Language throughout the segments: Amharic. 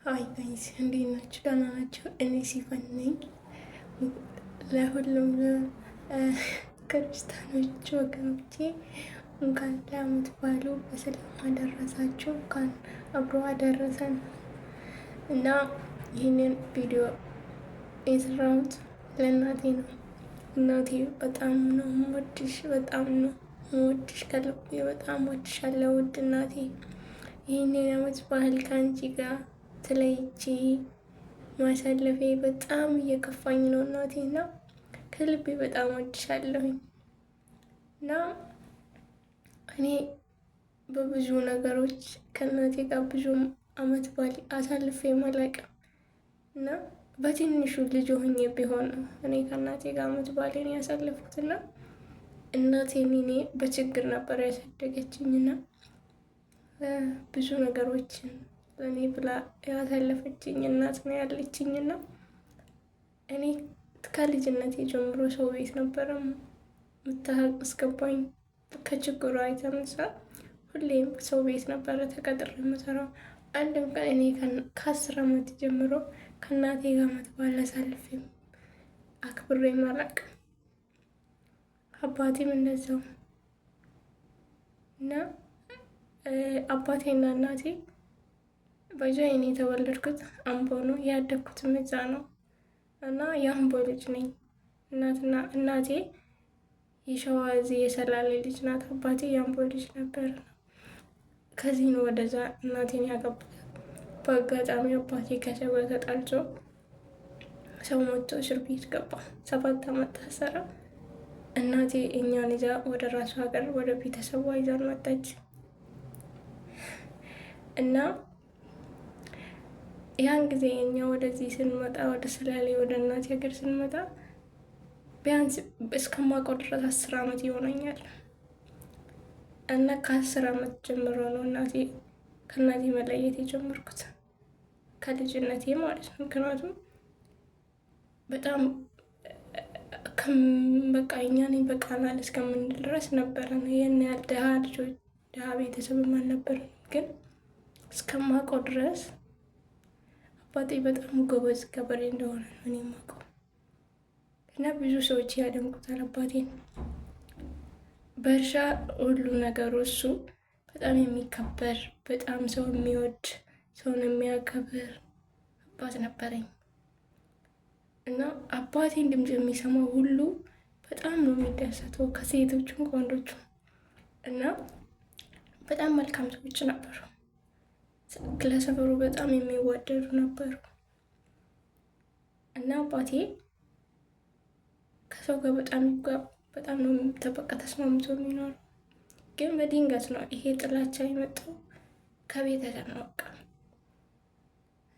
Hi guys፣ እንዴት ናችሁ? ደህና ናችሁ? እኔ ሲፈን ነኝ። ለሁሉም ክርስቲያኖች ወገኖቼ እንኳን ለዓመት በዓሉ በሰላም አደረሳችሁ፣ እንኳን አብሮ አደረሰን። እና ይህንን ቪዲዮ የሰራሁት ለእናቴ ነው። እናቴ በጣም ነው የምወድሽ፣ በጣም ነው የምወድሽ፣ ከልቤ በጣም ወድሻለሁ ውድ እናቴ። ይህንን ዓመት በዓል ከአንቺ ጋር ተለይቼ ማሳለፌ በጣም እየከፋኝ ነው እናቴ፣ እና ከልቤ በጣም ወድሻለሁኝ። እና እኔ በብዙ ነገሮች ከእናቴ ጋር ብዙ ዓመት በዓል አሳልፌ አላውቅም፣ እና በትንሹ ልጅ ሆኜ ቢሆን ነው እኔ ከእናቴ ጋር ዓመት በዓልን ያሳለፍኩት። እና እናቴን እኔ በችግር ነበር ያሳደገችኝ፣ እና ብዙ ነገሮችን ለእኔ ብላ ያሳለፈችኝ እናት ነው ያለችኝ። እና እኔ ከልጅነቴ ጀምሮ ሰው ቤት ነበረ የምታስገባኝ። ከችግሯ የተነሳ ሁሌም ሰው ቤት ነበረ ተቀጥሬ የምሰራው። አንድም ቀን እኔ ከ10 ዓመት ጀምሮ ከእናቴ ጋር ዓመት በዓል አሳልፌም አክብሬም አላውቅም። አባቴም እንደዛው። እና አባቴና እናቴ በዛ እኔ የተወለድኩት አምቦ ነው፣ ያደግኩትም እዛ ነው፣ እና የአምቦ ልጅ ነኝ። እናትና እናቴ የሸዋ እዚህ የሰላሌ ልጅ ናት። አባቴ የአምቦ ልጅ ነበር። ከዚህ ነው ወደዛ እናቴን ያገባት። በአጋጣሚ አባቴ ከሰው ጋር ተጣልቶ ሰው ሞቶ እስር ቤት ገባ። 7 ዓመት ታሰረ። እናቴ እኛን ይዛ ወደ ራሱ ሀገር ወደ ቤተሰቧ ይዛን መጣች። እና ያን ጊዜ እኛ ወደዚህ ስንመጣ፣ ወደ ሰላሌ ወደ እናቴ ሀገር ስንመጣ ቢያንስ እስከማውቀው ድረስ 10 ዓመት ይሆነኛል። እና ከ10 ዓመት ጀምሮ ነው እናቴ ከእናቴ መለየት የጀመርኩት፣ ከልጅነቴ ማለት ነው። ምክንያቱም በጣም በቃ እኛን ይበቃናል እስከምንል ድረስ ነበረ። ይህን ያህል ድሃ ልጆች፣ ድሃ ቤተሰብም አልነበረንም። ግን እስከማውቀው ድረስ አባቴ በጣም ጎበዝ ገበሬ እንደሆነ ነው እኔ የማውቀው። እና ብዙ ሰዎች ያደንቁታል አባቴን። በእርሻ ሁሉ ነገሩ እሱ በጣም የሚከበር፣ በጣም ሰው የሚወድ፣ ሰውን የሚያከብር አባት ነበረኝ። እና አባቴን ድምፅ የሚሰማው ሁሉ በጣም ነው የሚደሰተው፣ ከሴቶቹም ከወንዶቹም። እና በጣም መልካም ሰዎች ነበሩ። ለሰፈሩ በጣም የሚዋደዱ ነበሩ። እና አባቴ ከሰው ጋር በጣም በጣም ነው ተበቃ ተስማምቶ የሚኖረው። ግን በድንገት ነው ይሄ ጥላቻ የመጣው፣ ከቤተሰብ ነው በቃ።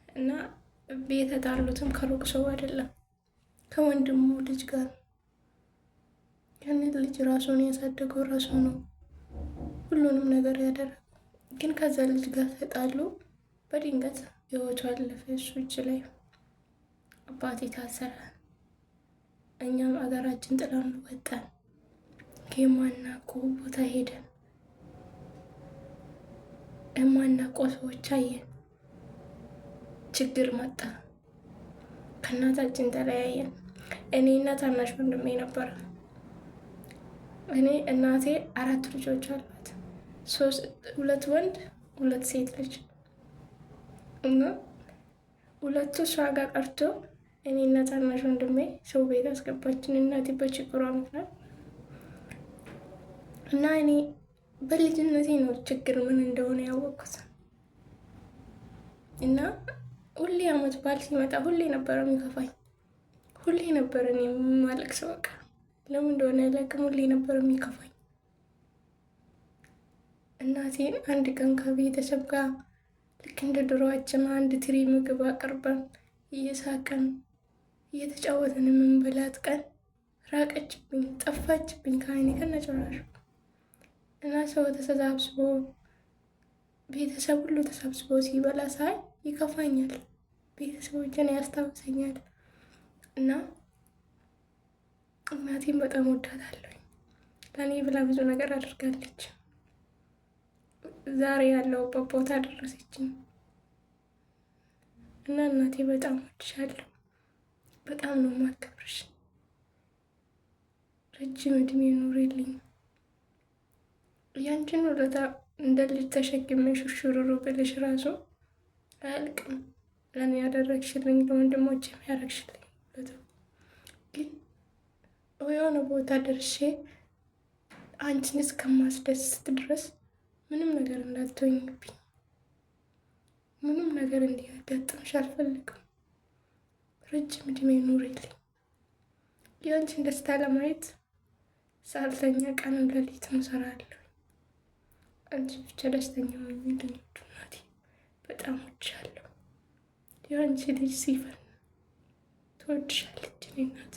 እና የተጣሉትም ከሩቅ ሰው አይደለም፣ ከወንድሙ ልጅ ጋር። ያንን ልጅ ራሱን ያሳደገው ራሱ ነው፣ ሁሉንም ነገር ያደረገው። ግን ከዛ ልጅ ጋር ተጣሉ። በድንገት ህይወቱ አለፈ እሱ እጅ ላይ። አባቴ ታሰረ። እኛም አገራችን ጥለን ወጣን። የማናውቀው ቦታ ሄደን የማናውቀው ሰዎች አየን። ችግር መጣ። ከእናታችን ተለያየን። እኔና ታናሽ ወንድሜ ነበር። እኔ እናቴ አራት ልጆች አሏት፣ ሁለት ወንድ ሁለት ሴት ልጅ። እና ሁለቱ እሷ ጋር ቀርቶ እኔና ታናሽ ወንድሜ ሰው ቤት አስገባችን እናቴ በችግሯ ምክንያት። እና እኔ በልጅነቴ ነው ችግር ምን እንደሆነ ያወቅኩት። እና ሁሌ ዓመት በዓል ሲመጣ ሁሌ ነበረ የሚከፋኝ፣ ሁሌ ነበረ እኔ የማለቅሰው። በቃ ለምን እንደሆነ አላውቅም፣ ሁሌ ነበረ የሚከፋኝ። እናቴን አንድ ቀን ከቤተሰብ ጋር ልክ እንደ ድሮዋችን አንድ ትሪ ምግብ አቅርበን እየሳቀን እየተጫወተን የምንበላት ቀን ራቀችብኝ፣ ጠፋችብኝ ከዓይኔ ከነጭራሹ። እና ሰው ተሰባስቦ፣ ቤተሰብ ሁሉ ተሰብስቦ ሲበላ ሳይ ይከፋኛል። ቤተሰቦችን ያስታውሰኛል። እና እናቴን በጣም ወዳታለሁ። ለእኔ ብላ ብዙ ነገር አድርጋለች። ዛሬ ያለሁበት ቦታ ደረሰችኝ። እና እናቴ በጣም ወድሻለሁ። በጣም ነው የማከብርሽ። ረጅም እድሜ ኑሪልኝ። ያንቺን ውለታ እንደ ልጅ ተሸክሜ ሹሹሩሩ ብልሽ ራሱ አያልቅም። ለእኔ ያደረግሽልኝ ለወንድሞች ያደረግሽልኝ ውለታ ግን የሆነ ቦታ ደርሼ አንቺን እስከማስደስት ድረስ ምንም ነገር እንዳትሆኝብኝ፣ ምንም ነገር እንዲያጋጥምሽ አልፈልግም። ረጅም እድሜ ኑሪልኝ። የአንቺን ደስታ ለማየት ሳልተኛ ቀንም ሌሊትም እሰራለሁ። አንቺ ብቻ ደስተኛ ሆኚልኝ እናቴ፣ በጣም ወድሻለሁ። የአንቺ ልጅ ሲፈን ትወድሻለች እኔ እናት።